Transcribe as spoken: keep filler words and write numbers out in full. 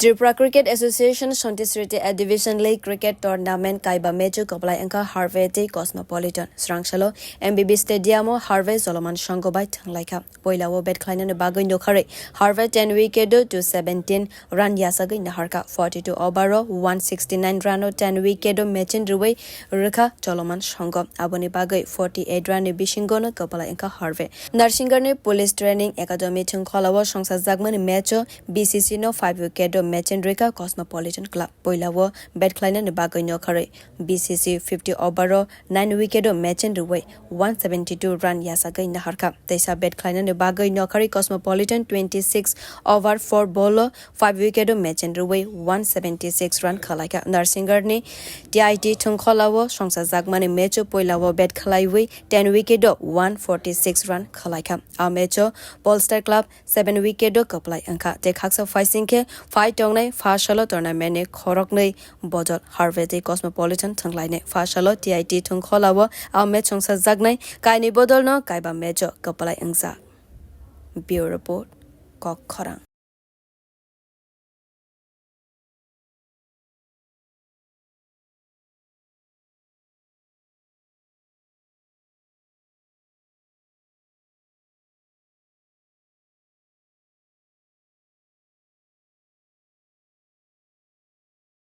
Tripura Cricket Association Shanti Sriti Exhibition League Cricket Tournament kaiba match o kwplai wngkha Harvey tei Cosmopolitan. Swrangsalo M B B Stadium o Harvey Joloman Sangho bai thwnglaikha. Poila o bat khlainani bagwi nokharwi Harvey ten wicket o two seventeen run yasagwi naharkha. Forty-two over o one sixty-nine run o ten wicket o mechin rwui rwkha Joloman Sangho. Aboni bagwi forty-eight run ni bisingo no kwplai wngkha Harvey. Narsingarni Police Training Academy thwngkhwla o songsajakmani match o B C C no five wicket o mechin rwkha Cosmopolitan Club. Poila o bat khlainani bagwi nokharwi B C C fifty over o nine wicket o mechin rwui one seventy-two run yasagwi naharkha. Teisa bat khlainani bagwi nokharwi Cosmopolitan twenty-six over four ball o five wicket o mechin rwui one seventy-six run khwlaikha. Narsingarni T I T thwngkhwla o songsajakmani match o poila o bat khlaiwi ten wicket o one forty-six run khwlaikha. A match o Polestar Club seven wicket o kwplai wngkha tei khaksa phaising khe phai tongnai pha salo tournament ni khoroknwi bodol Harvey tei Cosmopolitan thwnglainai. Pha salo T I T thwngkhwla o a match songsajaknai kainwi bodol no kaiba match o kwplai wngjak. Bureau Report, Kok Khorang.